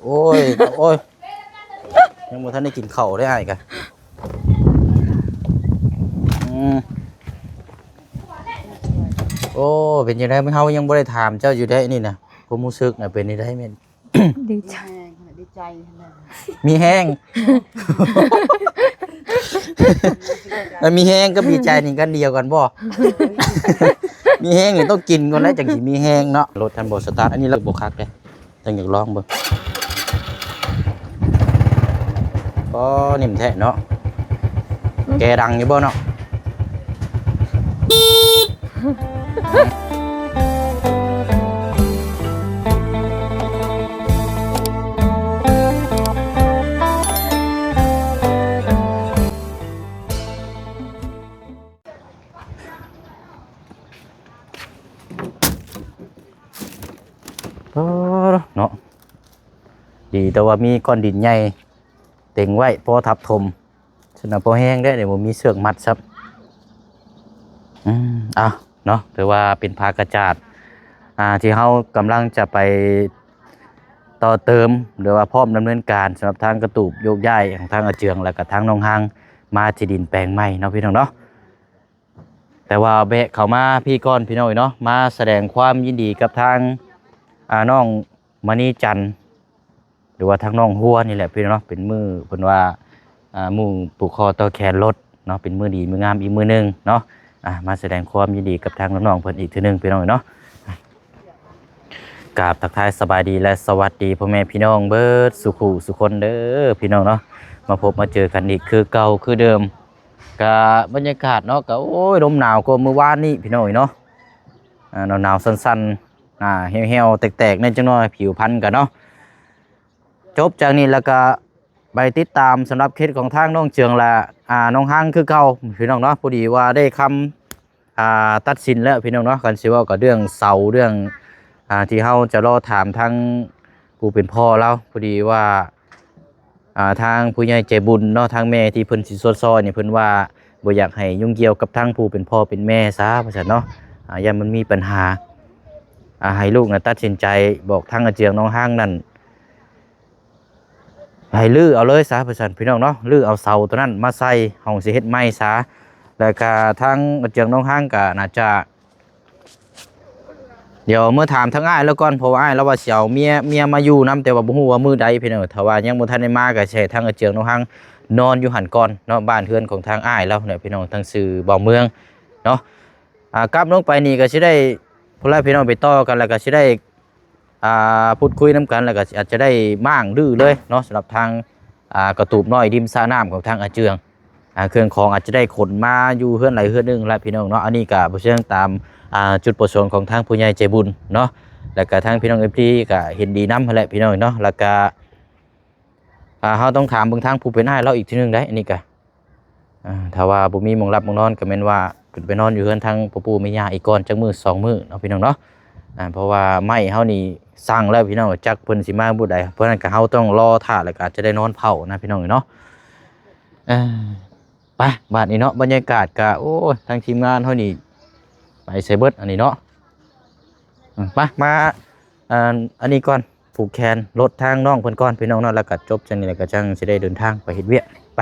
ໂອ້ຍ ໂອ້ຍ ຍັງບໍ່ທັນໄດ້ກິນເຂົ້າເດ້ອ້າຍກະ ອືມ ໂອ້ ເປັນຈັ່ງໃດ? ເຮົາຍັງບໍ່ໄດ້ຖາມເຈົ້າຢູ່ເດ້ນີ້ນະ ຄວາມຮູ້ສຶກນະເປັນຈັ່ງໃດແມ່ນ? ດີໃຈ ດີໃຈ ມີແຮງ ແລ້ວມີແຮງກັບດີໃຈນີ້ກັນດຽວກັນບໍ່? ມີແຮງນີ້ຕ້ອງກິນກ່ອນແລ້ວຈັ່ງຊິມີແຮງເນາະ ລົດທັນບໍ່ສະຕາດ ອັນນີ້ລະບໍ່ຄັກເດ້ ຈັ່ງຢາກລອງເບິ່ງ ອໍ ນີ້ມັນແທ້ເນາະ ແກດັງຢູ່ບໍ່ເນາະ? ເນາະ ດີແຕ່ວ່າມີກ້ອນດິນໃຫຍ່ເຕັງໄວ້ ພໍທັບຖົມ ຊັ້ນນະພໍແຮງເດ້ ບໍ່ມີເຊືອກມັດຊ້ຳ ອືມ ເອົາເນາະ ຖືວ່າເປັນຜ້າກະຈາດ ອ່າ ທີ່ເຮົາກຳລັງຈະໄປຕໍ່ເຕີມ ຫຼືວ່າພ້ອມດຳເນີນການສຳລັບທາງກະຕູບໂຍກຍ້າຍຂອງທາງອາເຈືອງ ແລ້ວກະທາງນ້ອງຮັງມາທີ່ດິນແປງໃໝ່ເນາະ ພີ່ນ້ອງເນາະ. ແຕ່ວ່າແວະເຂົ້າມາພີ້ກ່ອນພີ່ນ້ອງເອີຍເນາະ ມາສະແດງຄວາມຍິນດີກັບທາງ ອ່າ ນ້ອງມະນີຈັນ ຫຼືວ່າທາງນ້ອງຫົວນີ້ແຫຼະພີ່ນ້ອງເນາະ ເປັນມື້ເພິ່ນວ່າ ອ່າ ໝູ່ຜູກຄໍຕໍ່ແຂນລົດເນາະ ເປັນມື້ດີມື້ງາມອີກມື້ໜຶ່ງເນາະ ອ່າ ມາສະແດງຄວາມຍິນດີກັບທາງນ້ອງໆເພິ່ນອີກເທື່ອໜຶ່ງພີ່ນ້ອງເອີຍເນາະ. ກາບທັກທາຍສະບາຍດີ ແລະ ສະຫວັດດີພໍ່ແມ່ພີ່ນ້ອງເບິດສູ່ຄູ່ສູ່ຄົນເດີພີ່ນ້ອງເນາະ ມາພົບມາເຈີກັນອີກຄືເກົ່າຄືເດີມ ກະບັນຍາກາດເນາະ ກະ ໂອ້ຍ ລົມໜາວກວ່າມື້ວານນີ້ພີ່ນ້ອງເອີຍເນາະ ອ່າ ໜາວໆສັ່ນໆ ອ່າ ແຫ້ວໆແຕກໆແດ່ຈັກໜ້ອຍ ຜິວພັນກະເນາະ ຈົບຈາກນີ້ແລ້ວກະໄປຕິດຕາມສຳລັບເຄສຂອງທາງນ້ອງເຈືອງ ແລະ ອ່າ ນ້ອງຮັງຄືເກົ່າພີ່ນ້ອງເນາະ ພໍດີວ່າໄດ້ຄຳ ອ່າ ຕັດສິນແລ້ວພີ່ນ້ອງເນາະ ຄັນຊິເວົ້າກໍເລື່ອງເສົາ ເລື່ອງ ອ່າ ທີ່ເຮົາຈະລໍຖາມທາງຜູ້ເປັນພໍ່ລາວ ພໍດີວ່າ ອ່າ ທາງຜູ້ໃຫຍ່ໃຈບຸນເນາະ ທາງແມ່ທີ່ເພິ່ນຊິຊົດຊ່ອຍນີ້ ເພິ່ນວ່າບໍ່ຢາກໃຫ້ຫຍຸ້ງກ່ຽວກັບທາງຜູ້ເປັນພໍ່ເປັນແມ່ຊະວ່າຊັ້ນເນາະ ອ່າ ຢ້ານມັນມີບັນຫາ ອ່າ ໃຫ້ລູກນະຕັດສິນໃຈບອກທາງອາເຈືອງນ້ອງຮັງນັ້ນ ໃຫ້ຮື້ເອົາເລີຍຊະວ່າຊັ້ນພີ່ນ້ອງເນາະ ຮື້ເອົາເສົາໂຕນັ້ນມາໃສ່ຫ້ອງຊິເຮັດໃໝ່ຊະ ແລ້ວກະທາງອາເຈືອງນ້ອງຮັງກະໜ້າຈະ ດຽວເມືອຖາມທາງອ້າຍລາວກ່ອນ ເພາະວ່າອ້າຍລາວວ່າຊິເອົາເມຍ ເມຍມາຢູ່ນຳ ແຕ່ວ່າບໍ່ຮູ້ວ່າມື້ໃດພີ່ນ້ອງ ຖ້າວ່າຍັງບໍ່ທັນໄດ້ມາກະຊິໃຫ້ທາງອາເຈືອງນ້ອງຮັງນອນຢູ່ຫັ້ນກ່ອນເນາະ ບ້ານເຮືອນຂອງທາງອ້າຍລາວແຫຼະພີ່ນ້ອງ ທາງຊື່ບ່າວເມືອງເນາະ ອ່າ ກັບລົງໄປນີ້ກະຊິໄດ້ ພຸ້ນລະພີ່ນ້ອງ ໄປຕໍ່ກັນ ແລ້ວກະຊິໄດ້ ອ່າ ພູດຄຸຍນຳກັນ ແລ້ວກໍອາດຈະໄດ້ມ້າງຮື້ເລີຍເນາະ ສຳລັບທາງ ອ່າ ກະຕູບນ້ອຍລິມສະນ້ຳຂອງທາງອາເຈືອງ ອ່າ ເຄື່ອງຂອງອາດຈະໄດ້ຂົນມາຢູ່ເຮືອນໃດເຮືອນໜຶ່ງແລ້ວພີ່ນ້ອງເນາະ ອັນນີ້ກໍບໍ່ເຊີງຕາມ ອ່າ ຈຸດປະສົງຂອງທາງຜູ້ໃຫຍ່ໃຈບຸນເນາະ ແລ້ວກໍທາງພີ່ນ້ອງ ເອັຟຊີ ກໍເຫັນດີນຳຫັ້ນແຫຼະພີ່ນ້ອງເນາະ ແລ້ວກໍ ອ່າ ເຮົາຕ້ອງຖາມເບິ່ງທາງຜູ້ເປັນອ້າຍລາວອີກເທື່ອໜຶ່ງໄດ໋ ອັນນີ້ກະ ອ່າ ຖ້າວ່າບໍ່ມີໝ່ອງຫຼັບໝ່ອງນອນ ກໍແມ່ນວ່າຂຶ້ນໄປນອນຢູ່ເຮືອນທາງພໍ່ປູ່ແມ່ຍ່າອີກກ່ອນຈັກມື້ສອງມື້ເນາະ ພີ່ນ້ອງເນາະ ອ່າ ເພາະວ່າໄມ້ເຮົານີ້ສັ່ງແລ້ວ ພີ່ນ້ອງ ຈັກເພິ່ນຊິມາມື້ໃດ ເພາະນັ້ນກໍເຮົາຕ້ອງລໍຖ້າ ແລ້ວກໍອາດຈະໄດ້ນອນເຝົ້ານະ ພີ່ນ້ອງເນາະ ເອີ ໄປ ບາດນີ້ເນາະ ບັນຍາກາດກໍ ໂອ້ຍ ທາງທີມງານເຮົານີ້ໄປໃສເບິດ ອັນນີ້ເນາະ ໄປ ມາ ອ່າ ອັນນີ້ກ່ອນ ຜູກແຂນລົດທາງນ້ອງເພິ່ນກ່ອນ ພີ່ນ້ອງເນາະ ແລ້ວກໍຈົບຈັ່ງນີ້ ແລ້ວກໍຈັ່ງຊິໄດ້ເດີນທາງໄປເຮັດວຽກ ໄປ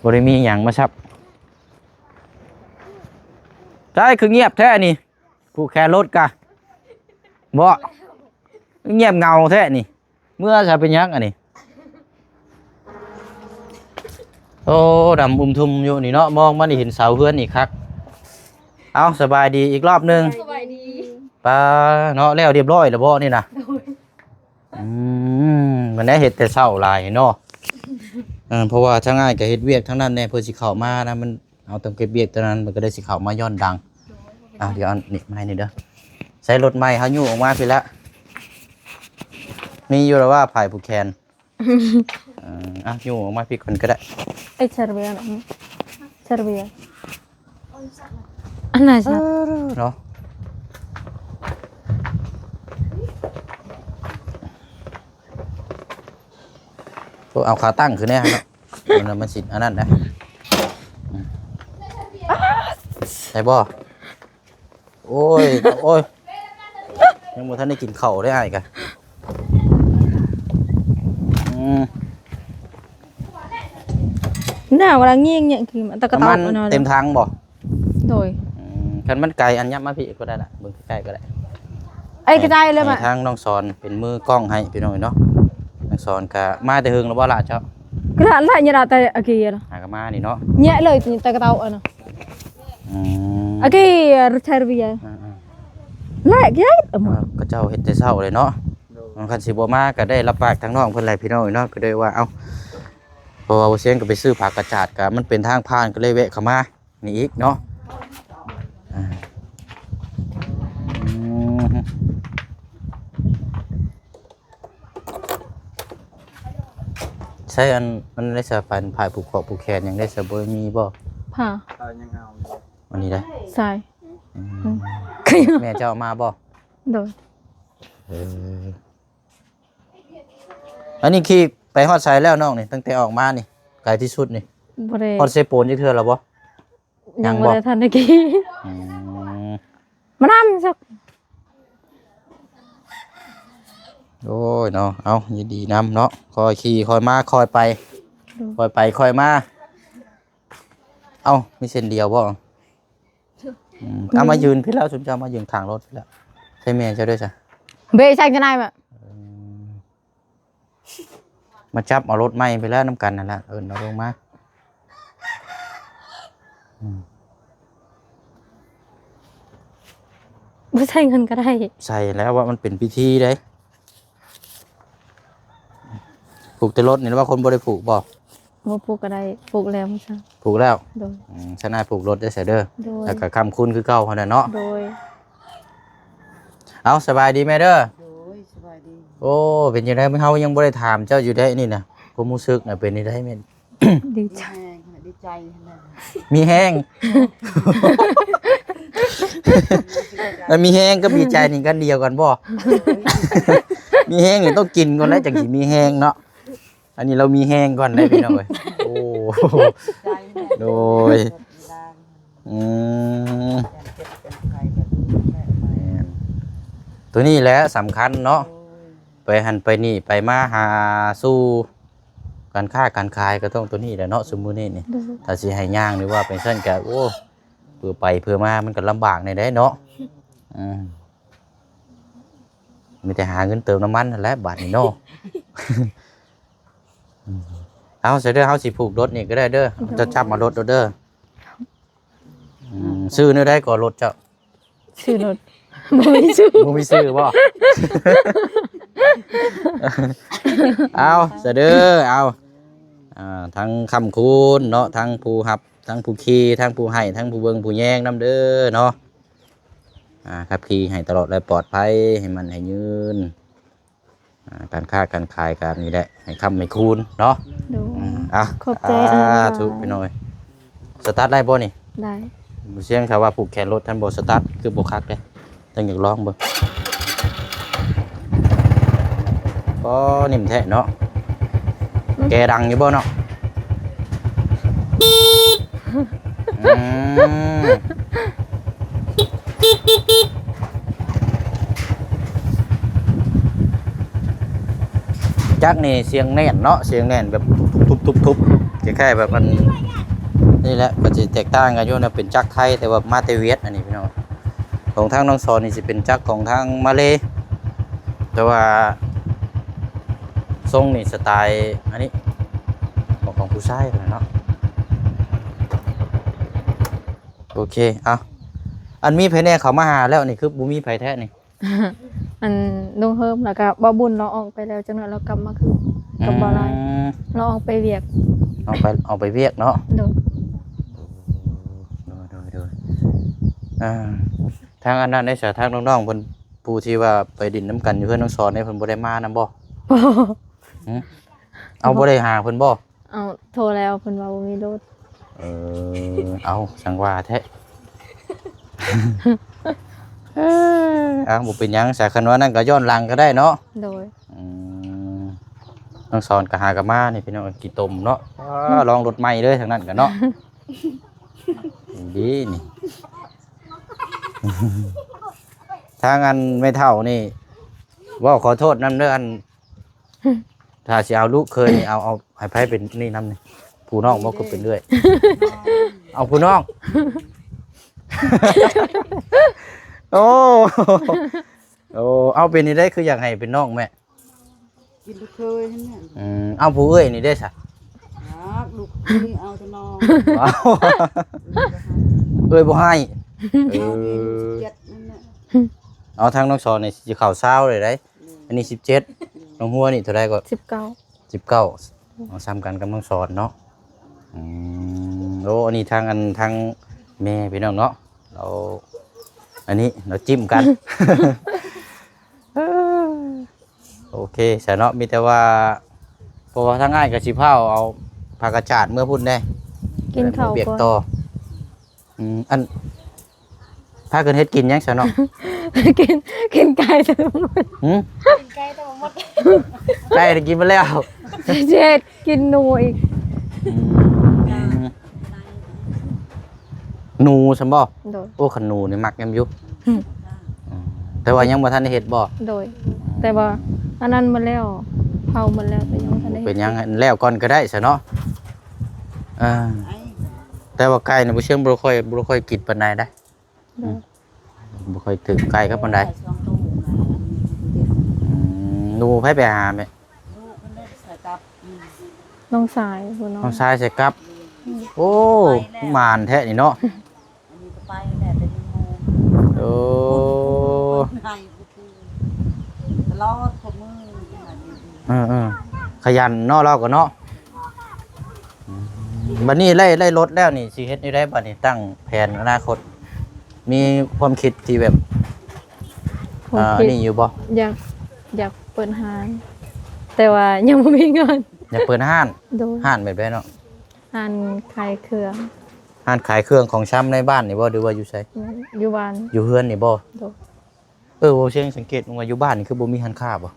ບໍ່ໄດ້ມີຫຍັງມາຊັບ ໃສ ຄືງຽບແທ້ນີ້ ຜູກແຂນລົດກະ ບໍ່ ງຽບເຫງົາແທ້ນີ້ ເມື່ອຊະເປັນຫຍັງອັນນີ້ ໂອ້ ດຳອຸມທຸ່ມຢູ່ນີ້ເນາະ ມອງມານີ້ເຫັນເສົາເຮືອນນີ້ຄັກ ເອົາ ສະບາຍດີອີກລອບໜຶ່ງ ສະບາຍດີ ປາເນາະ ແລ້ວຮຽບຮ້ອຍແລ້ວບໍ່ນີ້ນະ ໂດຍ ອືມ ມັນໄດ້ເຮັດແຕ່ເຊົ້າຫຼາຍເນາະ ເອີ ເພາະວ່າທາງອ້າຍກໍເຮັດວຽກທາງນັ້ນແດ່ ເພື່ອຊິເຂົ້າມານະ ມັນ ເຮົາຕ້ອງເກັບວຽກຕົວນັ້ນ ມັນກໍໄດ້ຊິເຂົ້າມາຍ້ອນດັງ ໂດຍ ອ່າ ດຽວເອົານີ້ມາໃຫ້ນີ້ເດີ ໃສ່ລົດໃໝ່ເຮົາຍູ້ອອກມາພີ້ລະ ມີຢູ່ລະວ່າຜາຍຜູກແຂນ ເອີ ອ່ະ ຍູ້ອອກມາພີ້ກ່ອນກໍໄດ້ Ê, Serbia, Serbia. ອັນນັ້ນ ເອີ ເນາະ ໂອ້ ເອົາຂາຕັ້ງຂຶ້ນແດ່ເນາະ ມັນ ມັນຊິອັນນັ້ນນະ ໄດ້ບໍ່? ໂອ້ຍ ໂອ້ຍ ຍັງບໍ່ທັນໄດ້ກິນເຂົ້າເດ້ອ້າຍກະ ອືມ ໜາວລະຍິງແຍງຄືຕະກະຕອກ ນ້ຳມັນເຕັມຖັງບໍ່? ໂດຍ. ອືມ ຄັນມັນໄກ ອັນ ຍັບມາພີ້ກໍໄດ້ລະ ເບິ່ງໃກ້ໆກໍໄດ້. ໄອ້ກະຈາຍເລີຍ ໃຫ້ ມາ ທາງນ້ອງສອນເປັນມືກ້ອງໃຫ້ພີ່ນ້ອງເນາະ. ນ້ອງສອນກະມາແຕ່ເຫິງແລ້ວບໍ່ລະເຈົ້າ? ກະລະລະຍະລະແຕ່ອາກີລະ ຫາກະມານີ້ເນາະ ແຍະເລີຍຕະກະຕອກອັນນະ. ອືມ ອາກີ ເຊີເວີຍ ອືມໆ ແລະ ເອີ ເຂົາເຈົ້າເຮັດແຕ່ເຊົ້າເລີຍເນາະ. ໂດຍ. ຄັນຊິບໍ່ມາກໍໄດ້ຮັບປາກທາງນ້ອງເພິ່ນແຫຼະພີ່ນ້ອງເນາະ ກໍໄດ້ວ່າ ເອົ້າ ເພາະວ່າບໍ່ຊຽງກໍໄປຊື້ຜັກກະຈາດ ກໍມັນເປັນທາງຜ່ານ ກໍເລີຍແວະເຂົ້າມານີ້ອີກເນາະ. ອາ ອືມ ໃຊ້ອັນ ມັນໄດ້ສະ ອັນຜ້າຜູກຄໍຜູກແຂນຫຍັງໄດ້ສະ ບໍ່ມີບໍ່? ຜ້າ ຜ້າຍັງເອົາຢູ່ ອັນນີ້ໄດ໋ ໃສ່ ອືມ ອືມ ແມ່ເຈົ້າເອົາມາບໍ່? ໂດຍ. ເອີ ອັນນີ້ຂີ່ໄປຮອດໃສແລ້ວນ້ອງນີ້? ຕັ້ງແຕ່ອອກມານີ້ ໄກທີ່ສຸດນີ້ ບໍ່ໄດ້ ຮອດເຊໂປນຈັກເທື່ອແລ້ວບໍ່? ຍັງບໍ່ ຍັງບໍ່ໄດ້ທັນໄດ້ຂີ່. ອືມ ມານຳສັກ ໂອ້ຍເນາະ ເອົາ ຍິນດີນຳເນາະ ຄ່ອຍຂີ່ຄ່ອຍມາຄ່ອຍໄປ ໂດຍ ຄ່ອຍໄປຄ່ອຍມາ. ເອົ້າ ມີເສັ້ນດຽວບໍ່? ອືມ ເອົາມາຢືນພີ້ແລ້ວ ຊຸມເຈົ້າມາຢືນຂ້າງລົດພີ້ແລ້ວ. ໃສ່ແມ່ເຈົ້າດ້ວຍຊະ ເບະໃສ່ຈະໄດ້ແບບ ເອີ ມາຈັບເອົາລົດໃໝ່ໄປແລ້ວນຳກັນນັ້ນລະ ເອີ້ນເອົາລົງມາ. ອືມ ບໍ່ໃຊ້ເງິນກໍໄດ້ ໃສ່ແລ້ວວ່າມັນເປັນພິທີເດ້. ຜູກແຕ່ລົດນີ້ ຫຼືວ່າຄົນບໍ່ໄດ້ຜູກບໍ່? ບໍ່ຜູກກໍໄດ້ ຜູກແລ້ວມື້ເຊົ້າ. ຜູກແລ້ວ? ໂດຍ. ອືມ ຊັ້ນອ້າຍຜູກລົດເດີ ເດີ ໂດຍ ແລ້ວກໍຄ້ຳຄູນຄືເກົ່າຫັ້ນແຫຼະເນາະ. ໂດຍ. ເອົາ ສະບາຍດີແມ່ເດີ. ໂດຍ ສະບາຍດີ. ໂອ້ ເປັນຈັ່ງໃດ? ເຮົາຍັງບໍ່ໄດ້ຖາມເຈົ້າຢູ່ເດ້ນີ້ນະ ຄວາມຮູ້ສຶກນະ ເປັນຈັ່ງໃດແມ່? ດີໃຈ ດີໃຈ ມີແຮງ ແລ້ວມີແຮງກັບດີໃຈນີ້ກັນດຽວກັນບໍ່? ມີແຮງນີ້ຕ້ອງກິນກ່ອນແລ້ວ ຈັ່ງຊິມີແຮງເນາະ. ອັນນີ້ລາວມີແຮງກ່ອນເດ້ພີ່ນ້ອງເອີຍ. ໂອ້ ໂດຍ ອືມ ແມ່ນ ໂຕນີ້ແຫຼະສຳຄັນເນາະ. ໂດຍ. ໄປຫັ້ນໄປນີ້ ໄປມາຫາສູ່ ການຄ້າການຂາຍກໍຕ້ອງໂຕນີ້ແຫຼະເນາະ ຊຸມມື້ນີ້ນີ້. ໂດຍ. ຖ້າຊິໃຫ້ຍ່າງ ຫຼືວ່າໄປຊັ້ນກໍ ໂອ້ ເພື່ອໄປເພື່ອມາມັນກໍລຳບາກແດ່ເນາະ. ອືມ ມີແຕ່ຫາເງິນເຕີມນ້ຳມັນຫັ້ນແຫຼະບາດນີ້ເນາະ. ເອົາ ຊະເດີ ເຮົາຊິຜູກລົດນີ້ກໍໄດ້ເດີ. ໂດຍ. ເຈົ້າຈັບມາລົດໂລດເດີ. ອືມ ຊື່ແນວໃດກໍລົດເຈົ້າ? ຊື່ລົດ ບໍ່ມີຊື່ ບໍ່ມີຊື່ບໍ່? ເອົາ ຊະເດີ ເອົາ ອ່າ ທັງຄ້ຳຄູນເນາະ ທັງຜູ້ຮັບ ທັງຜູ້ຂີ່ ທັງຜູ້ໃຫ້ ທັງຜູ້ເບິ່ງຜູ້ແຍງນຳເດີເນາະ. ອ່າ ຂັບຂີ່ໃຫ້ຕະຫຼອດ ແລະ ປອດໄພ ໃຫ້ໝັ້ນໃຫ້ຍືນ. ອ່າ ການຄ້າການຂາຍກໍນີ້ແຫຼະ ໃຫ້ຄ້ຳໃຫ້ຄູນເນາະ. ໂດຍ. ອືມ ອ່ະ ຂອບໃຈ ສາທຸ ພີ່ນ້ອງເອີຍ. ສະຕາດໄດ້ບໍ່ນີ້? ໄດ້. ສຽງຖ້າວ່າຜູກແຂນລົດ ຄັນບໍ່ສະຕາດຄືບໍ່ຄັກເດ້. ຈັ່ງຢາກລອງເບິ່ງ. ອໍ ນິ້ມແທ້ເນາະ. ອືມ ແກດັງຢູ່ບໍ່ເນາະ? ອືມ ຈັກນີ້ສຽງແໜ້ນເນາະ ສຽງແໜ້ນແບບທຸບໆໆໆ ຄ້າຍໆແບບອັນນີ້ແຫຼະ. ກໍຊິແຕກຕ່າງກັນຢູ່ນະ ເປັນຈັກໄທ ແຕ່ວ່າມາແຕ່ຫວຽດ ອັນນີ້ພີ່ນ້ອງ. ຂອງທາງນ້ອງສອນນີ້ຊິເປັນຈັກຂອງທາງມາເລ ແຕ່ວ່າຊົງນີ້ສະໄຕອັນນີ້ ຂອງ ຂອງຜູ້ຊາຍພຸ້ນນະເນາະ. ໂອເຄ ເອົາ ອັນມີໃຜແດ່ເຂົ້າມາຫາແລ້ວນີ້ ຄືບໍ່ມີໃຜແທ້ນີ້? ອັນລຸງເຮີມ ແລ້ວກໍບ່າວບຸນ ລາວອອກໄປແລ້ວ ຈັກໜ້ອຍລາວກັບມາຄືກັບບ່າວຫຼາຍ. ອືມ ລາວອອກໄປວຽກ ອອກໄປ ອອກໄປວຽກເນາະ. ໂດຍ ໂດຍ ໂດຍ ໂດຍ. ອ່າ ທາງອັນນັ້ນໄດ້ສະ ທາງນ້ອງໆເພິ່ນ ຜູ້ທີ່ວ່າໄປດິນນຳກັນຢູ່ເຮືອນນ້ອງສອນນີ້ ເພິ່ນບໍ່ໄດ້ມານຳບໍ່? ຫຶ? ເອົາ ບໍ່ໄດ້ຫາເພິ່ນບໍ່? ເອົາ ໂທແລ້ວເພິ່ນວ່າບໍ່ມີລົດ. ເອີ ເອົາ ສັງວ່າແທ້. ເອົາ ບໍ່ເປັນຫຍັງສາ ຄັນວ່ານັ້ນກໍຍ້ອນຫຼັງກໍໄດ້ເນາະ. ໂດຍ ອືມ ນ້ອງສອນກໍຫາກັບມານີ້ ພີ່ນ້ອງ ຂີ້ຕົມເນາະ. ອືມ ລອງລົດໃໝ່ເລີຍທາງນັ້ນກໍເນາະ. ດີນີ້ ທາງອັນແມ່ເຖົ້ານີ້ ເວົ້າຂໍໂທດນຳເດີ ອັນ ຖ້າຊິເອົາລູກເຂີຍນີ້ ເອົາ ເອົາໃຫ້ໃຜເປັນນີ້ນຳນີ້? ຜູ້ນ້ອງບໍ່ຄືເປັນເອື້ອຍ? ເອົາຜູ້ນ້ອງ. ໂອ້ ໂອ້ ເອົາເປັນນີ້ໄດ້ ຄືຢາກໃຫ້ເປັນນ້ອງແມ່? ກິນລູກເຂີຍຫັ້ນແຫຼະ. ອືມ ເອົາຜູ້ເອື້ອຍນີ້ເດ້ຊະ? ຈັກ ລູກເຂີຍເອົາແຕ່ນ້ອງ. ເອື້ອຍບໍ່ໃຫ້. ເອີ ເຈັດນັ້ນແຫຼະ. ເອົາ ທາງນ້ອງສອນນີ້ຊິເຂົ້າຊາວແລ້ວໃດ໋. ອັນນີ້ສິບເຈັດ. ນ້ອງຫົວນີ້ເທົ່າໃດກໍ? ສິບເກົ້າ. ສິບເກົ້າ. ເອົາ ສ່ຳກັນກັບນ້ອງສອນເນາະ. ອືມ ໂອ້ ອັນນີ້ທາງ ອັນ ທາງແມ່ພີ່ນ້ອງເນາະ ລາວ ອັນນີ້ລາວຈິ້ມກັນ. ເອີ ໂອເຄຊະເນາະ ມີແຕ່ວ່າ ເພາະວ່າທາງອ້າຍກໍຊິພາວເອົາຜັກກະຈາດເມືອພຸ້ນແດ່ ກິນເຂົ້າ ວຽກຕໍ່. ອືມ ອັນ ພາກັນເຮັດກິນຫຍັງຊະເນາະ? ກິນ ກິນໄກ່ແຕ່ບໍ່ໝົດ. ຫື? ກິນໄກ່ແຕ່ບໍ່ໝົດ. ໄກ່ໄດ້ກິນໝົດແລ້ວ ຊິເຮັດກິນໜູອີກ. ອືມ ໜູຊັ້ນບໍ່? ໂດຍ. ໂອ້ ຄັນໜູນີ້ມັກນຳຢູ່. ອືມ ອືມ ແຕ່ວ່າຍັງບໍ່ທັນໄດ້ເຮັດບໍ່? ໂດຍ. ແຕ່ວ່າອັນນັ້ນໝົດແລ້ວ ເຜົາໝົດແລ້ວ ແຕ່ຍັງບໍ່ທັນໄດ້ເຮັດ. ເປັນຫຍັງ ແລ້ວກ່ອນກໍໄດ້ຊະເນາະ. ອ່າ ແຕ່ວ່າໄກ່ນີ້ບໍ່ເຊື່ອ ບໍ່ຄ່ອຍ ບໍ່ຄ່ອຍກິນປານໃດໄດ໋. ໂດຍ. ອືມ ບໍ່ຄ່ອຍຖືກໄກ່ກັບປານໃດ. ອືມ ໜູໃຜໄປຫາແມ່? ນ້ອງຊາຍພຸ້ນເນາະ. ນ້ອງຊາຍໃສ່ກັບ. ອືມ ໂອ້ ໄປແລ້ວ ໝານແທ້ນີ້ເນາະ. ອັນນີ້ກໍໄປແລ້ວ ແຕ່ຍັງບໍ່. ໂອ້ ໃຫ້ ຕະຫຼອດທຸກມື້. ເອີໆ ຂະຫຍັນເນາະ ລາວກໍເນາະ. ອືມ ບັດນີ້ໄດ້ ໄດ້ລົດແລ້ວນີ້ ຊິເຮັດແນວໃດບັດນີ້? ຕັ້ງແຜນອະນາຄົດ ມີຄວາມຄິດທີ່ແບບ ຄວາມ ອ່າ ຄິດນີ້ຢູ່ບໍ່? ຢາກ ຢາກເປີດຮ້ານ ແຕ່ວ່າຍັງບໍ່ມີເງິນ. ຢາກເປີດຮ້ານ? ໂດຍ. ຮ້ານແບບໃດເນາະ? ຮ້ານຂາຍເຄື່ອງ. ຮ້ານຂາຍເຄື່ອງຂອງຊຳໃນບ້ານນີ້ບໍ່ ຫຼືວ່າຢູ່ໃສ? ອືມ ຢູ່ບ້ານ. ຢູ່ເຮືອນນີ້ບໍ່? ໂດຍ. ເອີ ບໍ່ຊຽງສັງເກດວ່າຢູ່ບ້ານນີ້ຄືບໍ່ມີຮ້ານຄ້າບໍ່?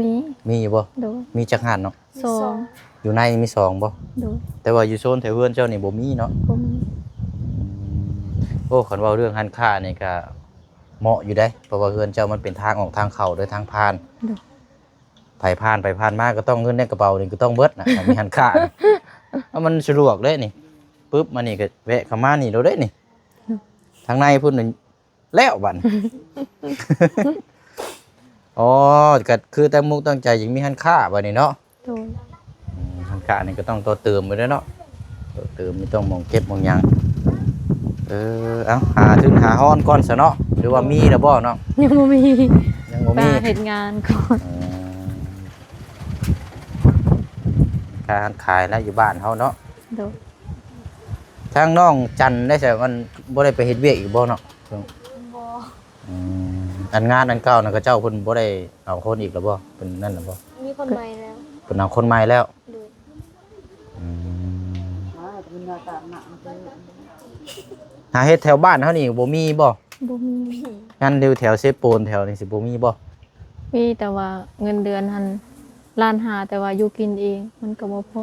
ມີ. ມີຢູ່ບໍ່? ໂດຍ. ມີຈັກຮ້ານເນາະ? ມີສອງ. ຢູ່ໃນມີສອງບໍ່? ໂດຍ. ແຕ່ວ່າຢູ່ໂຊນແຖວເຮືອນເຈົ້ານີ້ບໍ່ມີເນາະ? ບໍ່ມີ. ອືມ ໂອ້ ຄັນເວົ້າເລື່ອງຮ້ານຄ້ານີ້ກະເໝາະຢູ່ເດ້ ເພາະວ່າເຮືອນເຈົ້າມັນເປັນທາງອອກທາງເຂົ້າເດີ ທາງຜ່ານ. ໂດຍ. ໃຜຜ່ານໄປຜ່ານມາກໍຕ້ອງ ເງິນໃນກະເປົານີ້ກໍຕ້ອງເບິດນະ ຖ້າມີຮ້ານຄ້າ. ເອົາ ມັນສະດວກເດ້ນີ້ ປຶບ ມານີ້ກໍແວະເຂົ້າມານີ້ໂລດເດ້ນີ້. ໂດຍ. ທາງໃນພຸ້ນ ແລ້ວບັດນີ້. ອໍ ກໍຄືຕັ້ງມຸກຕັ້ງໃຈຢາກມີຮ້ານຄ້າບັດນີ້ເນາະ. ໂດຍ. ອືມ ຮ້ານຄ້ານີ້ກໍຕ້ອງຕໍ່ເຕີມໄປເດ້ເນາະ ຕໍ່ເຕີມ ມີຕ້ອງໝ່ອງເກັບໝ່ອງຫຍັງ. ເອີ ເອົາ ຫາທຶນຫາຮອນກ່ອນຊະເນາະ ຫຼືວ່າມີແລ້ວບໍ່ເນາະ? ຍັງບໍ່ມີ. ຍັງບໍ່ມີ. ເຮັດງານກ່ອນ. ອືມ ຄ້າຮ້ານຂາຍແລ້ວຢູ່ບ້ານເຮົາເນາະ. ໂດຍ. ທາງນ້ອງຈັນໄດ້ໃສ ມັນບໍ່ໄດ້ໄປເຮັດວຽກອີກບໍ່ເນາະ? ບໍ່. ອືມ ອັນງານອັນເກົ່ານັ້ນ ເຂົາເຈົ້າເພິ່ນບໍ່ໄດ້ເອົາຄົນອີກແລ້ວບໍ່? ເພິ່ນນັ້ນແລ້ວບໍ່? ມີຄົນໃໝ່ແລ້ວ. ເພິ່ນເອົາຄົນໃໝ່ແລ້ວ? ໂດຍ. ອືມ ຫາເຮັດແຖວບ້ານເຮົານີ້ບໍ່ມີບໍ່? ບໍ່ມີ. ງານຢູ່ແຖວເຊໂປນແຖວນີ້ຊິບໍ່ມີບໍ່? ມີ ແຕ່ວ່າເງິນເດືອນຫັ້ນລ້ານຫ້າ ແຕ່ວ່າຢູ່ກິນເອງມັນກໍບໍ່ພໍ.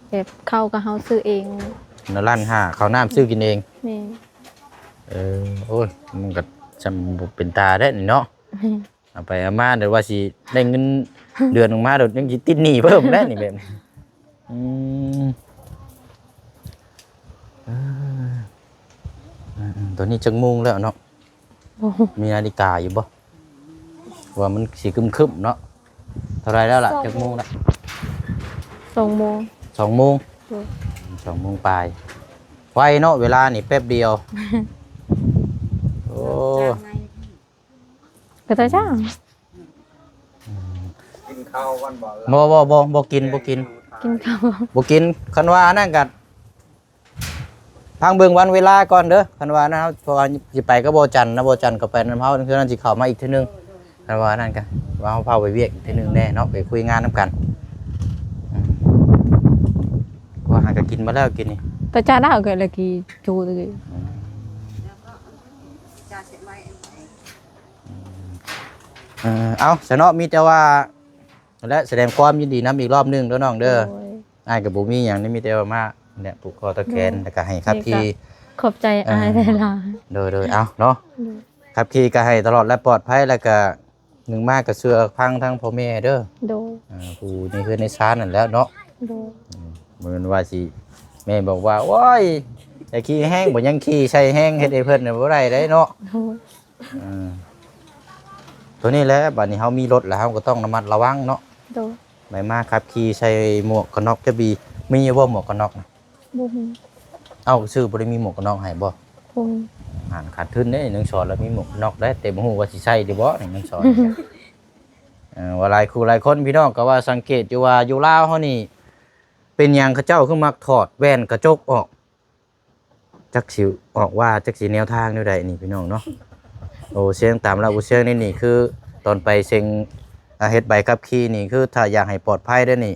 ແບບເຂົ້າກໍເຮົາຊື້ເອງ. ນະ ລ້ານຫ້າ ເຂົ້ານ້ຳຊື້ກິນເອງ. ແມ່ນ. ເອີ ໂອ້ຍ ມັນກໍຊ່ຳບໍ່ເປັນຕາແທ້ນີ້ເນາະ. ແມ່ນ. ເອົາໄປເອົາມາ ດຽວວ່າຊິໄດ້ເງິນເດືອນອອກມາ ດຽວຍັງຊິຕິດໜີ້ເພີ່ມແລ້ວນີ້ແບບນີ້. ອືມ ເອີ ເອີ ຕອນນີ້ຈັກໂມງແລ້ວເນາະ? ບໍ່ ມີນາລິກາຢູ່ບໍ່? ວ່າມັນຊິຄຶ້ມໆເນາະ. ເທົ່າໃດແລ້ວລະ? ຈັກໂມງລະ? ສອງໂມງ. ສອງໂມງ. ໂດຍ. ສອງໂມງປາຍ. ໄວເນາະ ເວລານີ້ແປັບດຽວ. ໂອ້ ກໍຕາຈ້າງ. ກິນເຂົ້າກ່ອນບໍ່? ບໍ່ ບໍ່ ບໍ່ ບໍ່ກິນ ບໍ່ກິນ. ກິນເຂົ້າ. ບໍ່ກິນ. ຄັນວ່າອັນນັ້ນກໍ ຟັງເບິ່ງວັນເວລາກ່ອນເດີ ຄັນວ່ານັ້ນເຮົາ ເພາະວ່າຊິໄປກັບບໍ່ຈັນນະ ບໍ່ຈັນກໍໄປນຳເຮົາ ເທື່ອນັ້ນຊິເຂົ້າມາອີກເທື່ອໜຶ່ງ. ຄັນວ່ານັ້ນກໍວ່າເຮົາພາໄປວຽກອີກເທື່ອໜຶ່ງແດ່ເນາະ ໄປຄຸຍງານນຳກັນ. ອືມ ວ່າຫາກໍກິນມາແລ້ວກິນນີ້ ຕາຈາດເອົາກໍລະກີໂຈຕະກີ. ອືມ ເອີ ເອົາ ຊະເນາະ ມີແຕ່ວ່າ ແລະ ສະແດງຄວາມຍິນດີນຳອີກລອບໜຶ່ງເດີນ້ອງເດີ. ໂດຍ. ອ້າຍກໍບໍ່ມີຫຍັງ ມີແຕ່ວ່າມາແຫຼະ ຜູກຂໍ້ຕໍ່ແຂນ ໂດຍ ແລ້ວກໍໃຫ້ຂັບຂີ່. ນີ້ກໍຂອບໃຈ ເອີ ອ້າຍຫຼາຍໆ. ໂດຍໆ ເອົາເນາະ. ໂດຍ. ຂັບຂີ່ກໍໃຫ້ຕະຫຼອດ ແລະ ປອດໄພ ແລ້ວກໍ ໜຶ່ງມາກໍເຊື່ອຟັງທາງພໍ່ແມ່ເດີ ໂດຍ ອ່າ ຜູ້ໃນເຮືອນໃນຊານນັ້ນແຫຼະເນາະ ໂດຍ ອືມ ບໍ່ແມ່ນວ່າຊິ ແມ່ບອກວ່າ ໂອ້ຍ ຢ່າຂີ່ແຮງ ບໍ່ຍັງຂີ່ໃສ່ແຮງ ເຮັດໃຫ້ເພິ່ນນະ ບໍ່ໄດ້ເດ້ເນາະ ໂດຍ ເອີ ຕົວນີ້ແຫຼະ ບາດນີ້ເຮົາມີລົດແລ້ວ ເຮົາກໍຕ້ອງລະມັດລະວັງເນາະ ໂດຍ ໄປມາຂັບຂີ່ໃສ່ໝວກກັນນັອກ ຈະບີ ມີຢູ່ບໍ່ໝວກກັນນັອກນະ? ບໍ່ມີ ເອົ້າ ຊື່ບໍ່ໄດ້ມີໝວກກັນນັອກໃຫ້ບໍ່? ບໍ່ມີ ຫານຂາດທຶນເດ້ ໜຶ່ງສອນລະມີໝວກກັນນັອກໄດ້ ແຕ່ບໍ່ຮູ້ວ່າຊິໃສ່ຫຼືບໍ່ນີ້ ໜຶ່ງສອນ ເອີ ວ່າຫຼາຍຄູ່ຫຼາຍຄົນ ພີ່ນ້ອງກໍວ່າສັງເກດຢູ່ວ່າ ຢູ່ລາວເຮົານີ້ ເປັນຫຍັງເຂົາເຈົ້າຄືມັກຖອດແວ່ນກະຈົກອອກ ຈັກຊິອອກວ່າ ຈັກຊິແນວທາງແນວໃດນີ້ ພີ່ນ້ອງເນາະ ໂອ້ ເສັງຕາມລະ ໂອ້ ເສັງນີ້ ນີ້ຄືຕອນໄປເສັງ ອ່າ ເຮັດໃບຂັບຂີ່ນີ້ ຄືຖ້າຢາກໃຫ້ປອດໄພເດ້ນີ້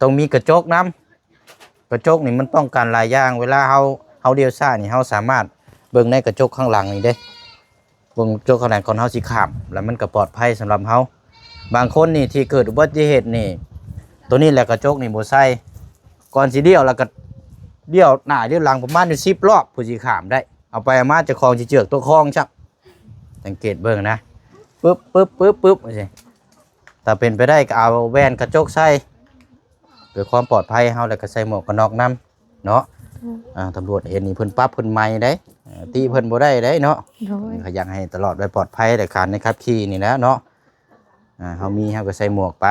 ຕ້ອງມີກະຈົກນຳ ກະຈົກນີ້ມັນປ້ອງກັນຫຼາຍຢ່າງ ເວລາເຮົາ ເຮົາລ້ຽວຊ້າຍນີ້ ເຮົາສາມາດເບິ່ງໃນກະຈົກຂ້າງຫຼັງນີ້ເດ້ ເບິ່ງກະຈົກຂ້າງຫຼັງກ່ອນເຮົາຊິຂ້າມ ແລ້ວມັນກໍປອດໄພສຳລັບເຮົາ. ບາງຄົນນີ້ທີ່ເກີດອຸບັດຕິເຫດນີ້ ໂຕນີ້ແຫຼະກະຈົກນີ້ບໍ່ໃສ່ ກ່ອນຊິລ້ຽວແລ້ວກໍລ້ຽວໜ້າລ້ຽວຫຼັງປະມານຢູ່ສິບລອບ ເພື່ອຊິຂ້າມໄດ້ ເອົາໄປເອົາມາເຈົ້າຂອງຊິເຈື່ອກຕົວຄອງຊ້ຳ. ສັງເກດເບິ່ງນະ ປຶບ ປຶບ ປຶບ ປຶບ ຈັ່ງຊີ້ ຖ້າເປັນໄປໄດ້ກໍເອົາແວ່ນກະຈົກໃສ່ ເພື່ອຄວາມປອດໄພເຮົາ ແລ້ວກໍໃສ່ໝວກກັນນັອກນຳເນາະ. ອືມ ອ່າ ຕຳຫຼວດເຫັນນີ້ເພິ່ນປັບເພິ່ນໃໝເດ້ ເອີ ຕິເພິ່ນບໍ່ໄດ້ເດ້ເນາະ. ໂດຍ ເພິ່ນກໍຢາກໃຫ້ຕະຫຼອດໄວ້ປອດໄພ ແລະ ການໃນຂັບຂີ່ນີ້ແຫຼະເນາະ. ອ່າ ເຮົາມີເຮົາກໍໃສ່ໝວກໄປ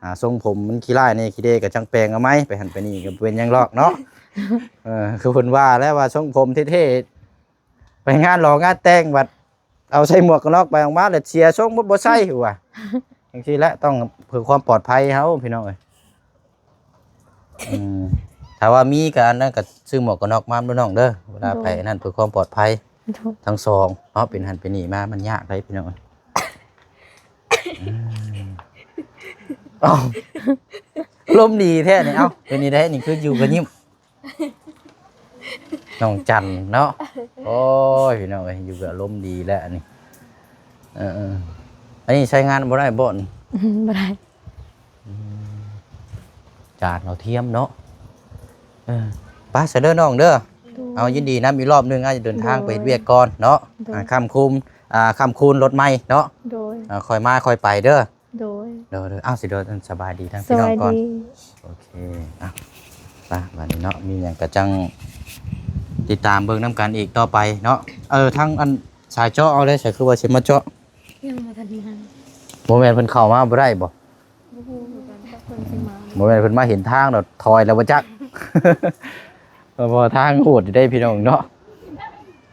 ອ່າ ຊົງຜົມມັນຂີ້ຮ້າຍແດ່ຂີ້ເດກໍຈັ່ງແປງເອົາໃໝ ໄປຫັ້ນໄປນີ້ກໍບໍ່ເປັນຫຍັງດອກເນາະ. ເອີ ຄືເພິ່ນວ່າແຫຼະວ່າຊົງຜົມເທ່ໆ ໄປງານຫຼໍ່ງານແຕ່ງ ບັດເອົາໃສ່ໝວກກັນນັອກໄປອອກມາ ແລ້ວເສຍຊົງໝົດ ບໍ່ໃສ່ວ່າ ຈັ່ງຊີ້ແຫຼະ ຕ້ອງເພື່ອຄວາມປອດໄພເຮົາ ພີ່ນ້ອງເອີຍ. ອືມ ຖ້າວ່າມີກໍອັນນັ້ນ ກໍຊື້ໝວກກັນນັອກມາເດີນ້ອງເດີ ເວລາ ໂດຍ ໄປອັນນັ້ນ ເພື່ອຄວາມປອດໄພ ໂດຍ ທັງສອງເນາະ. ເປັນຫັ້ນເປັນນີ້ມາ ມັນຍາກເດ້ ພີ່ນ້ອງເອີຍ. ອືມ ເອົ້າ ລົມດີແທ້ນີ້ ເອົ້າ ເປັນນີ້ໄດ້ ນີ້ຄືຢູ່ກໍຍິ້ມ ນ້ອງຈັນເນາະ. ໂອ້ຍ ພີ່ນ້ອງເອີຍ ຢູ່ກໍອາລົມດີແລ້ວອັນນີ້. ເອີໆ ອັນນີ້ໃຊ້ງານບໍ່ໄດ້ບໍ່ນີ້? ບໍ່ໄດ້. ອືມ ຈານເຮົາທຽມເນາະ. ເອີ ໄປຊະເດີນ້ອງເດີ. ໂດຍ ເອົາ ຍິນດີນຳອີກລອບໜຶ່ງ ອາດຈະເດີນທາງ ໂດຍ ໄປເຮັດວຽກກ່ອນເນາະ. ໂດຍ ອ່າ ຄ່ຳຄືນ ອ່າ ຄ່ຳຄືນລົດໃໝ່ເນາະ. ໂດຍ ອ່າ ຄ່ອຍມາຄ່ອຍໄປເດີ. ໂດຍ ໂດຍໆ ອ້າວ ຊິໂດຍ ສະບາຍດີທັງພີ່ນ້ອງກ່ອນ. ສະບາຍດີ. ໂອເຄ ອ່ະ ໄປບາດນີ້ເນາະ ມີຫຍັງກະຈັ່ງຕິດຕາມເບິ່ງນຳກັນອີກຕໍ່ໄປເນາະ. ເອີ ທາງອັນສາຍເຈາະເອົາໄດ້ໃສ ຄືວ່າຊິມາເຈາະ? ຍັງບໍ່ທັນມາ. ບໍ່ແມ່ນເພິ່ນເຂົ້າມາບໍ່ໄດ້ບໍ່? ບໍ່ຮູ້ຄືກັນ ຈັກເພິ່ນຊິມາ. ບໍ່ແມ່ນເພິ່ນມາເຫັນທາງແລ້ວຖອຍແລ້ວບໍ່ຈັກ. ເອີ ເພາະວ່າທາງໂຫດຢູ່ເດ້ພີ່ນ້ອງເນາະ.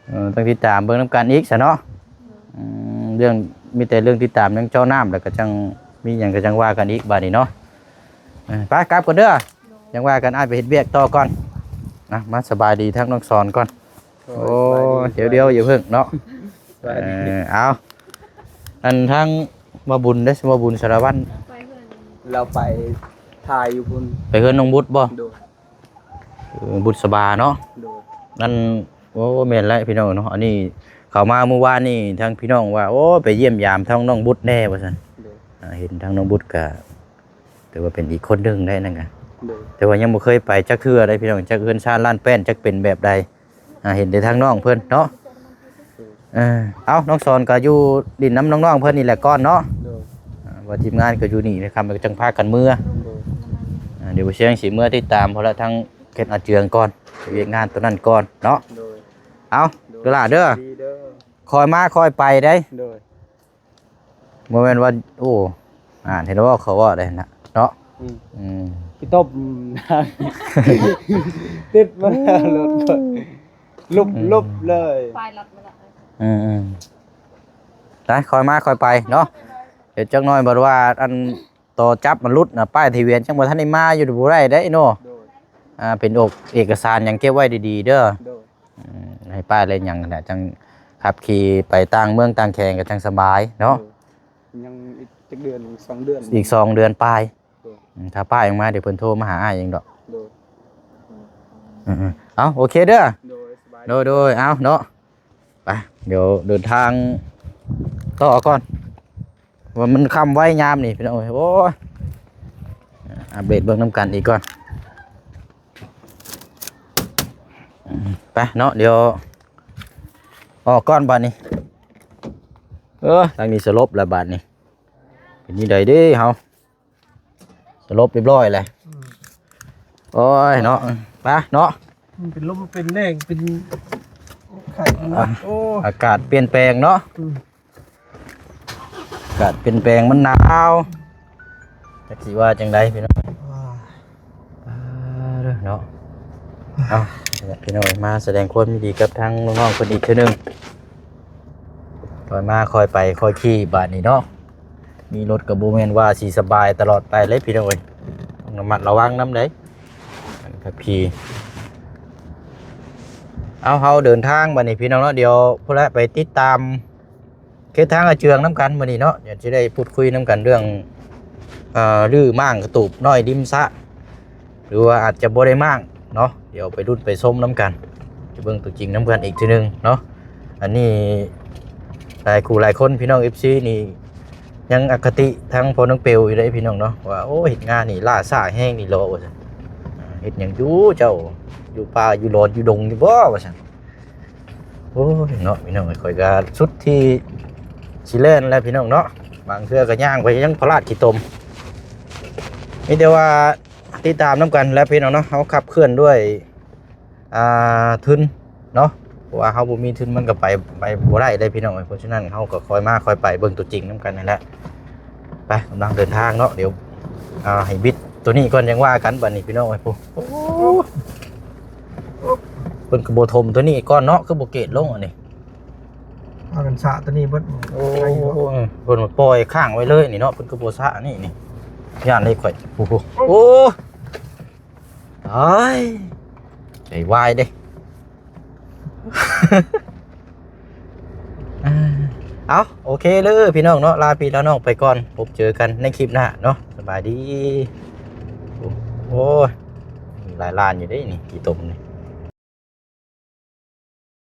ເອີ ຕ້ອງຕິດຕາມເບິ່ງນຳກັນອີກຊະເນາະ. ອືມ ເລື່ອງ ມີແຕ່ເລື່ອງຕິດຕາມທາງເຈົ້ານ້ຳ ແລ້ວກໍຈັ່ງມີຫຍັງກໍຈັ່ງວ່າກັນອີກບາດນີ້ເນາະ. ເອີ ໄປກັບກ່ອນເດີ ຈັ່ງວ່າກັນ ອ້າຍໄປເຮັດວຽກຕໍ່ກ່ອນ. ນະ ມາສະບາຍດີທາງນ້ອງສອນກ່ອນ. ໂອ້ ໂອ້ຍ ສະບາຍດີ ດຽວໆ ຢ່າເພິ່ງເນາະ. ສະບາຍດີ. ເອີ ເອົາ ອັນທາງບ່າວບຸນເດ້ ບ່າວບຸນສາລະວັນ ລາວໄປຖ່າຍຢູ່ພຸ້ນ ໄປເຮືອນນ້ອງບຸດບໍ່? ໂດຍ. ເອີ ບຸດສະບາເນາະ. ໂດຍ. ນັ້ນ ໂອ້ ແມ່ນແຫຼະພີ່ນ້ອງເນາະ. ອັນນີ້ເຂົ້າມາມື້ວານນີ້ ທາງພີ່ນ້ອງວ່າ ໂອ້ ໄປຢ້ຽມຢາມທາງນ້ອງບຸດແດ່ວ່າຊັ້ນ. ໂດຍ. ອ່າ ເຫັນທາງນ້ອງບຸດກະຖືວ່າເປັນອີກຄົນໜຶ່ງໄດ໋ນັ້ນກະ. ໂດຍ. ແຕ່ວ່າຍັງບໍ່ເຄີຍໄປຈັກເທື່ອໄດ໋ພີ່ນ້ອງ ຈັກເຮືອນຊານລ້ານແປ້ນ ຈັກເປັນແບບໃດ. ອ່າ ເຫັນແຕ່ທາງນ້ອງເພິ່ນເນາະ. ເອີ ເອົາ ນ້ອງສອນກໍຢູ່ຫຼິ້ນນຳນ້ອງໆເພິ່ນນີ້ແຫຼະກ່ອນເນາະ. ໂດຍ. ອ່າ ວ່າທີມງານກໍຢູ່ນີ້ນະ ຄ່ຳກໍຈັ່ງພາກັນເມືອ. ໂດຍ. ອ່າ ດຽວບໍ່ຊຽງຊິເມືອຕິດຕາມເພິ່ນລະ ທາງເຂດອາເຈືອງກ່ອນ ວຽກງານຕົວນັ້ນກ່ອນເນາະ. ໂດຍ. ເອົາ ໂດຍ ເດີຫຼ້າເດີ ດີເດີ ຄ່ອຍມາຄ່ອຍໄປເດ້. ໂດຍ. ບໍ່ແມ່ນວ່າ ໂອ້ ອ່ານເຫັນວ່າເຂົາເວົ້າໄດ້ນະເນາະ. ອືມ ອືມ ຂີ້ຕົບ ຕິດມາແລ້ວລົດ ລຸບ ອືມ ລຸບເລີຍ ໄປລັດມາລະ. ອືມໆ ໄປ ຄ່ອຍມາຄ່ອຍໄປເນາະ. ເຮັດຈັກໜ້ອຍ ບັດວ່າອັນຕໍ່ຈັບມັນຫຼຸດນະ ປ້າຍທະບຽນຍັງບໍ່ທັນໄດ້ມາຢູ່ ບໍ່ໄດ້ເດ້ເນາະ. ໂດຍ. ອ່າ ເປັນອອກເອກະສານຫຍັງເກັບໄວ້ດີໆເດີ. ໂດຍ. ອືມ ໃຫ້ປ້າຍໄດ້ຫຍັງຫັ້ນແຫຼະ ຈັ່ງຂັບຂີ່ໄປຕ່າງເມືອງຕ່າງແຂວງກໍຈັ່ງສະບາຍເນາະ. ໂດຍ ຍັງອີກຈັກເດືອນ ສອງເດືອນ ອີກສອງເດືອນປາຍ. ໂດຍ. ອືມ ຖ້າປ້າຍອອກມາ ດຽວເພິ່ນໂທມາຫາອ້າຍເອງດອກ. ໂດຍ. ອືມໆ ເອົາ ໂອເຄເດີ. ໂດຍ ສະບາຍ. ໂດຍໆ ເອົາເນາະ ໄປ ດຽວເດີນທາງຕໍ່ກ່ອນ. ວ່າມັນຄ່ຳໄວຍາມນີ້ພີ່ນ້ອງເອີຍ. ໂອ້ຍ ອັບເດດເບິ່ງນຳກັນອີກກ່ອນ ໄປເນາະ. ດຽວອອກກ່ອນບາດນີ້. ເອີ ທາງນີ້ສະຫຼົບແລ້ວບາດນີ້ ເປັນນີ້ໃດເດ້ເຮົາ ສະຫຼົບຮຽບຮ້ອຍແລ້ວ. ອືມ ໂອ້ຍເນາະ ໄປເນາະ ມັນເປັນລົມເປັນແດງເປັນໄຂ້ເນາະ. ອ່ະ ໂອ້ ອາກາດປ່ຽນແປງເນາະ. ອືມ ອາກາດປ່ຽນແປງ ມັນໜາວ ຈັກຊິວ່າຈັ່ງໃດພີ່ນ້ອງ. ອ່າ ອ່າ ເດີເນາະ. ເອົາ ພີ່ນ້ອງ ມາສະແດງຄວາມຍິນດີກັບທາງນ້ອງໆເພິ່ນອີກເທື່ອໜຶ່ງ. ຄ່ອຍມາຄ່ອຍໄປຄ່ອຍຂີ່ບາດນີ້ເນາະ. ມີລົດກໍບໍ່ແມ່ນວ່າຊິສະບາຍຕະຫຼອດໄປເລີຍພີ່ນ້ອງເອີຍ ຕ້ອງລະມັດລະວັງນຳເດ້ ການຂັບຂີ່. ເອົາ ເຮົາເດີນທາງບາດນີ້ພີ່ນ້ອງເນາະ. ດຽວພຸ້ນແຫຼະ ໄປຕິດຕາມເຂດທາງອາເຈືອງນຳກັນມື້ນີ້ເນາະ. ດຽວຊິໄດ້ພູດຄຸຍນຳກັນເລື່ອງ ເອີ ຮື້ມ້າງກະຕູບນ້ອຍລິມສະ ຫຼືວ່າອາດຈະບໍ່ໄດ້ມ້າງເນາະ. ດຽວໄປລຸ້ນໄປຊົມນຳກັນ ໄປເບິ່ງຕົວຈິງນຳກັນອີກເທື່ອໜຶ່ງເນາະ. ອັນນີ້ຫຼາຍຄູ່ຫຼາຍຄົນພີ່ນ້ອງ ເອັຟຊີ ນີ້ຍັງອະຄະຕິທາງພໍ່ນ້ອງເປວຢູ່ເດ້ພີ່ນ້ອງເນາະ ວ່າ ໂອ້ ເຮັດງານນີ້ລ້າຊ້າແຮງນີ້ຫຼໍ ວ່າຊັ້ນ. ເຮັດຫຍັງຢູ່ເຈົ້າ ຢູ່ປ່າຢູ່ລອນຢູ່ດົງຢູ່ບໍ່ ວ່າຊັ້ນ. ໂອ້ຍເນາະ ພີ່ນ້ອງເອີຍ ຂ້ອຍກໍສຸດທີ່ຊິແລ່ນແລ້ວພີ່ນ້ອງເນາະ. ບາງເທື່ອກໍຍ່າງໄປຍັງພະລາດຂີ້ຕົມ. ມີແຕ່ວ່າຕິດຕາມນຳກັນແຫຼະພີ່ນ້ອງເນາະ. ເຮົາຂັບເຄື່ອນດ້ວຍ ອ່າ ທຶນເນາະ ເພາະວ່າເຮົາບໍ່ມີທຶນມັນກໍໄປ ໄປບໍ່ໄດ້ເດ້ພີ່ນ້ອງເອີຍ. ເພາະສະນັ້ນເຮົາກໍຄ່ອຍມາຄ່ອຍໄປ ເບິ່ງຕົວຈິງນຳກັນນັ້ນແຫຼະ. ໄປ ກຳລັງເດີນທາງເນາະ. ດຽວ ອ່າ ໃຫ້ບິດຕົວນີ້ກ່ອນ ຈັ່ງວ່າກັນບາດນີ້ພີ່ນ້ອງເອີຍ. ໂອ້ ເພິ່ນກໍບໍ່ຖົມຕົວນີ້ກ່ອນເນາະ ຄືບໍ່ເກດລົງອັນນີ້ ພາກັນສະຕົວນີ້ເບິດ. ໂອ້ ໄດ້ຢູ່ບໍ່? ເພິ່ນປ່ອຍຄ້າງໄວ້ເລີຍນີ້ເນາະ ເພິ່ນກໍບໍ່ສະນີ້ ນີ້ ຢ້ານເລີຍຂ້ອຍ. ໂອ້ໂຫ ໂອ້ ຕາຍ ໃຈວາຍເດ້. ເອົາ ໂອເຄເດີພີ່ນ້ອງເນາະ ລາພີ່ລານ້ອງໄປກ່ອນ ພົບເຈີກັນໃນຄລິບໜ້າເນາະ. ສະບາຍດີ. ໂອ້ຍ ຫຼາຍລ້ານຢູ່ເດ້ນີ້ ຂີ້ຕົມນີ້.